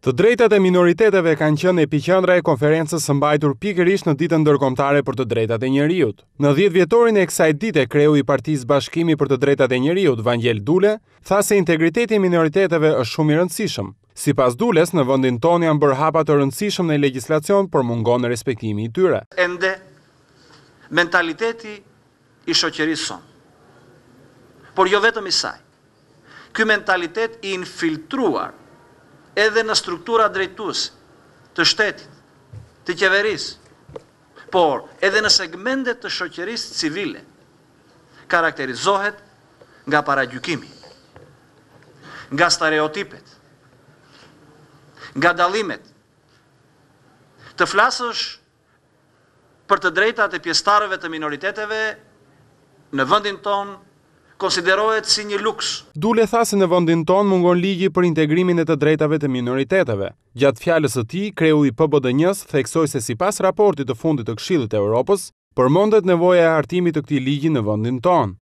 Të drejtat e minoriteteve kanë qenë epiqendra e konferencës së mbajtur pikërisht në Ditën Ndërkombëtare për të Drejtat e Njeriut. Në dhjetëvjetorin e kësaj dite, kreu i Partisë Bashkimi për të Drejtat e Njeriut, Vangjel Dule, tha se integriteti i minoriteteve është shumë i rëndësishëm. Sipas Dules, në vendin tonë janë bërë hapa të rëndësishëm në legjislacion, por mungon respektimi i tyre. Ende, mentaliteti i shoqërisë sonë, por jo vetëm i saj, Ky mentalitet i infiltruar edhe në struktura drejtuese të shtetit, të qeverisë, por edhe në segmente të shoqërisë civile, karakterizohet nga paragjykimi, nga stereotipet, nga dallimet. Të flasësh për të drejtat e pjesëtarëve të minoriteteve në vendin tonë konsiderohet si një luks. Dule tha se në vendin tonë mungon ligji për integrimin e të drejtave të minoriteteve. Gjatë fjalës së tij, kreu i PBDNJ-së theksoi se sipas raportit të fundit të Këshillit të Europës, përmendet nevoja e hartimit të këtij ligji në vendin tonë.